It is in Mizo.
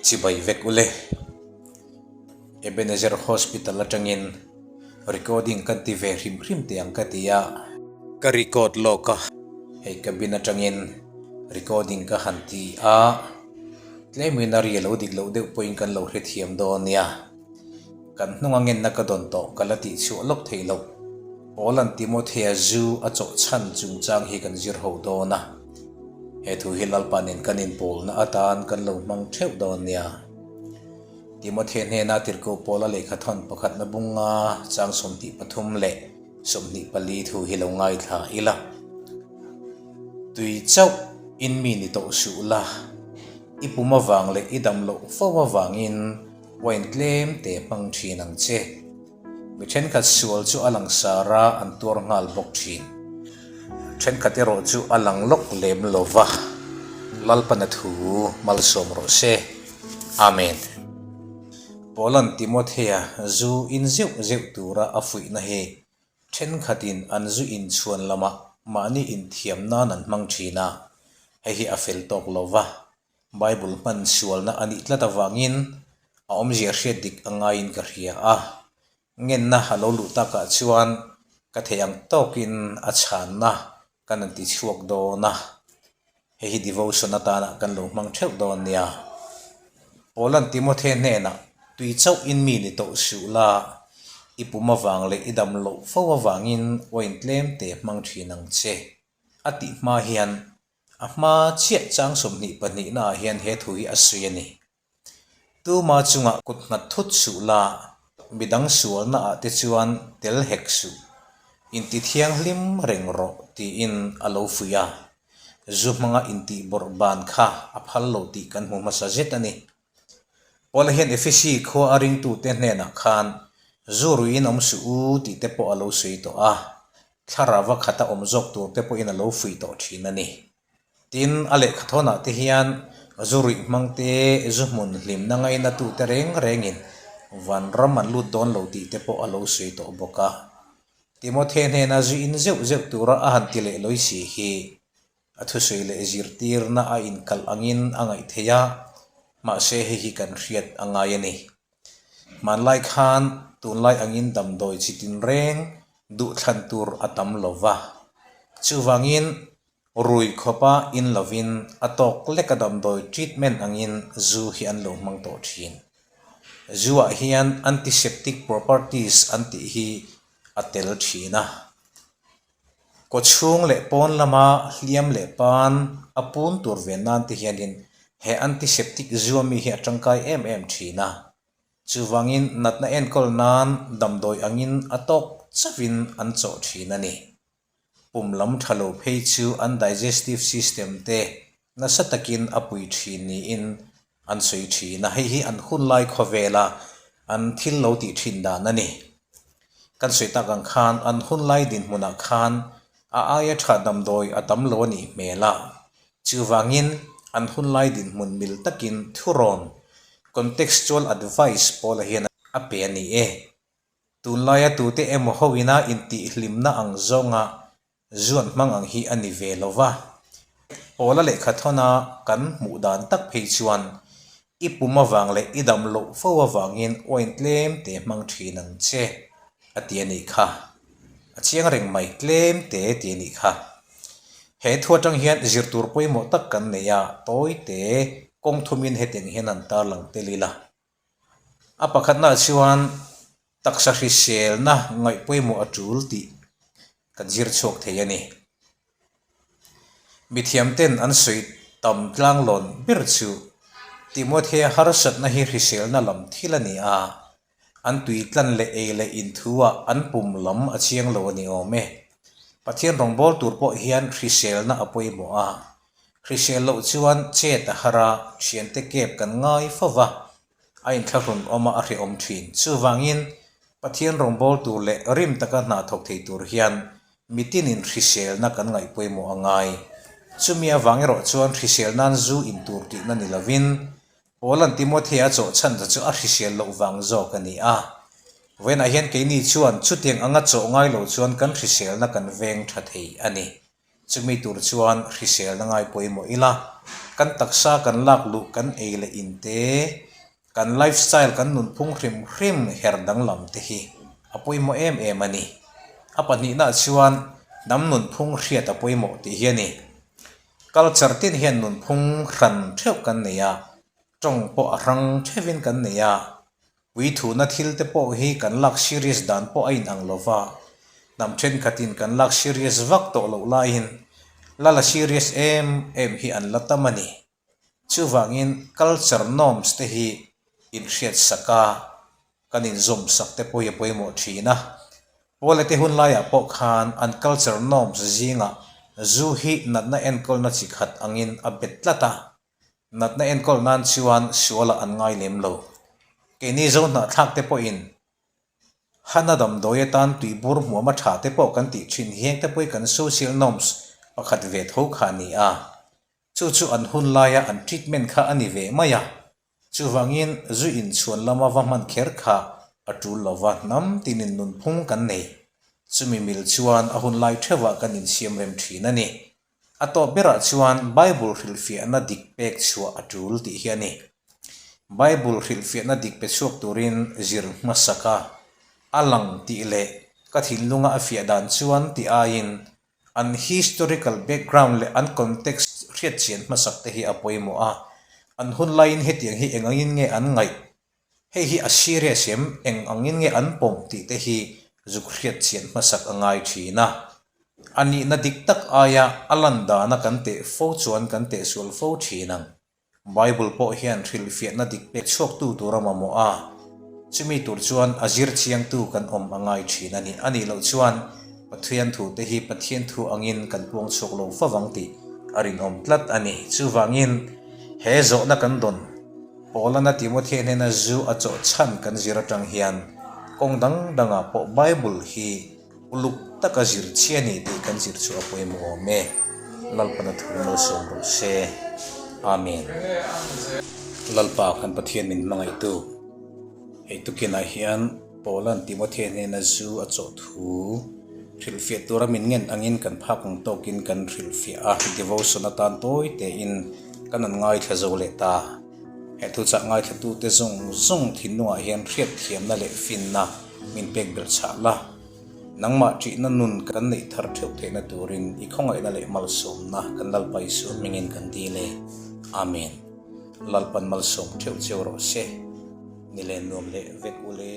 Chibai vek ule. Ebenezer Hospital atangin recording kan ti ve hrim hrim teh ang ka ti a. Ka record lawk a, hei cabin atangin recording ka han ti a, tlemin a ri a lo dik loh deuh pawhin kan lo hrethiam dawn nia. Kan hnunga ngenna ka dawn tawh ka la tih chhuah lawk theih loh. Paula'n Timothea zu a chawh chhan chungchang hi kan zir ho dawn a. He thu hi Lalpa nen kan inpawlna atan kan lo hmang theuh dawn nia. Timothea hnena tirhkoh Paula lehkha thawn pakhatna bunga chang 23 leh 24 thu hi lo ngaithla ila. Tui chauh in mi ni tawh suh la, i pum avang leh i dam loh fo avangin Wine tlem te hmang thin ang che. Mi thenkhat sual chu a lang sar a, an tuar nghal bawk thin. Thenkhat erawh chu a lang lawk lem lo va, Lalpana thu malsawm rawh se. Amen. Paula'n Timothea zu in zeuh zeuh tura a fuihna hi thenkhatin an zu inchhuan lamah mahni inthiam nan an hmang thin a, hei hi a fel tawk lo va, Bible hman sualna a nih tlat avangin a awmzia hriat dik a ngaiin ka hria a, ngenna a lo luh takah chuan ka theih ang tawkin a chhanna kan han ti chhuak dawn a, hei hi devotion atana kan lo hmang theuh dawn nia. Paula'n Timothe hnenah, Tui chauh in mi ni tawh suh la, i pum avang leh i dam loh fo avangin wine tlem te hmang thin ang che, a tih hma hian A hma chiah chang 22 naah hian he thu hi a sawi a ni. Tuma chungah kut nghat thut suh la, midang sualnaah te chuan tel hek suh, inti thianghlim reng rawh tiin a lo fuih a. Zu hmanga intih bawrh ban kha a phal lo tih kan hmu hmasa zet a ni. Paula hian Efesi khua a ringtute hnenah khan zu ruiin awm suh u tih te pawh a lo sawi tawh a, thlarauva khata awm zawk tur te pawhin a lo fuih tawh thin a ni. Tin, a lehkhathawnah te hian zu ruih hmang te, zu hmun hlimna ngainatute reng rengin vanram an lut dawn lo tih te pawh a lo sawi tawh bawk a. Timothe hnena zu in zeuh zeuh tura a han ti leh lawi si hi A thusawi leh zirtirna a inkalh angin a ngaih theih a, mahse hei hi kan hriat a ngai a ni. Hmanlai khan tunlai angin damdawi chi tinreng duhthlan tur a tam lo va, chuvangin rui khawpa in lovin a tawk leka damdawi treatment angin zu hi an lo hmang tawh thin. Zu-ah hian antiseptic properties an tih hi a tel thin a. Kawchhung leh pawn lama hliam leh pan a pun tur ve nan te hianin he antiseptic zua mi hi a tangkai em em thin a. Chuvangin natna enkawl nan damdawi angin a tawk chauhin an chawh thin a ni. Pum lam tha lo phei chu an digestive system te nasa takin a pui thin niin an sawi thin a, hei hi an hun lai khawvela an thil lo tih thin dan a ni. Kan sawi tak ang khan an hun lai dinhmunah khan a aia tha damdawi a tam lo a nih hmel a, chuvangin an hun lai dinhmun mil takin thurawn, contextual advice, pawla hian a pe a ni e. Tunlaia tute emaw ho ina intihhlimna ang zawnga Zuan hmang ang hi a ni ve lo va. Pawla lehkha thawna kan hmuh dan tak phei chuan i pum avang leh i dam loh fo avangin wine tlem te hmang thin ang che a ti a nih kha. A chiang reng mai tlem te ti a nih kha. He thu atang hian zir tur pawimawh tak kan nei a, tawi te kawng thumin hetiang hian an tarlang tel ila. A pakhatnaah chuan taksa hriselna ngaih pawimawh a tul tih kan zir chhuak thei a ni. Mithiamten an sawi tam tlanglawn ber chu Timothea harsatna hi hriselna lam thil a ni a, an tui tlan leh ei leh inthuah an pum lam a chiang lo a ni awm e. Pathian rawngbâwl tur pawh hian hriselna a pawimawh a, Hrisel loh chuan chet a har a, thiante kep kan ngai fo va, a inthlahrun awm a a hrehawm thin. Chuvangin, Pathian rawngbâwl tur leh rim taka hna thawk thei tur hian mitinin hriselna kan ngaih pawimawh a ngai. Chumi avang erawh chuan hrisel nan zu in tur tihna ni lovin, Paula'n Timothea chawh chhan ta chu a hrisel loh vang zawk a ni a. Vawiinah hian keini chuan chutiang anga chawh ngai lo chuan kan hriselna kan veng tha thei a ni. Chumi tur chuan hriselna ngai pawimawh ila. Kan taksa kan lak luh kan ei leh in te, kan lifestyle kan nunphung hrim hrim her danglam te hi a pawimawh em em a ni. A pahnihnaah chuan hnam nunphung hriat a pawimawh tih hi a ni. Culture tin hian nunphung hran theuh kan nei a, tawng pawh a hrang theuhin kan nei a, Puithuna thil te pawh hi kan lak serious dan pawh a inang lo va, hnam thenkhatin kan lak serious vak tawh loh laiin la la serious em em hi an la tam a ni. Chuvangin culture norms te hi inhriatsak a, kan inzawmsak te pawh hi a pawimawh thin a. Pawle te hun laiah pawh khan an culture norms zingah zu hi natna enkawlna chi khat angin a bet tlat a, Natna enkawl nan chuan sualah an ngai lem lo. Keini zo hnahthlak te pawhin Hana damdawi atan tuibur hmuam a tha te pawh kan tih thin hieng te pawhi kan social norms pakhat ve tho kha a ni a. Chu chu an hun laia an treatment kha a ni ve mai a. Chuvangin zu inchhuan lama va hman kher kha a tul lova hnam tinin nunphung kan nei. Chumi mil chuan a hun lai theuhah kan insiam rem thin a ni. A tawp berah chuan Bible hrilhfiahna dik pek chhuah a tul tih hi a ni. Bible hrilhfiahna dik pe chhuak turin zir hmasak a, a lang tih leh ka thinlunga a fiah dan chuan tih aiin an historical background leh an context hriatchian hmasak te hi a pawimawh a, an hun laiin hetiang hi eng angin nge an ngaih Hei hi a serious em, eng angin nge an pawm tih te hi zuk hriat chian hmasak a ngai thin a. A nihna dik tak aia a lan dana kan teh fo chuan kan teh sual fo thin ang. Bible pawh hian hrilhfiahna dik pek chhuaktu tur a mamawh a, chumi tur chuan a zir chiangtu kan awm a ngai thin a ni. A nih loh chuan Pathian thu te hi Pathian thu angin kan puang chhuak lo favang tih a rinawm tlat a ni. Chuvangin he zawhna kan dawn. Paulana Timothea hnena zu a chawh chhan kan zir atang hian kawng dang dangah pawh Bible hi uluk taka zir chhi a ni tih kan zir chu a pawimawh awm e. Lalpana thu malsawm rawh se. Amen. Lalpa kan Pathian min hmangaihtu hei tukinah hian Paula'n Timothea hnena zu a chawh thu hrilhfiah tura min ngen angin kan phak ang tawkin kan hrilhfiah a, devotion atan tawi tein kan an ngaithla zo leh ta. He thuchah ngaithlatute zawng zawng thinlungah hian hriatthiamna leh finna min pek belh chhah la. Nangmah ṭihna nun kan neih thar ṭheuh theihna turin i khawngaihna leh malsawmna kan Lalpa Isua hmingin kan dil e. Amen. Lalpan malsawm ṭheuh cheu rawh se. Ni len nuam leh vek u le.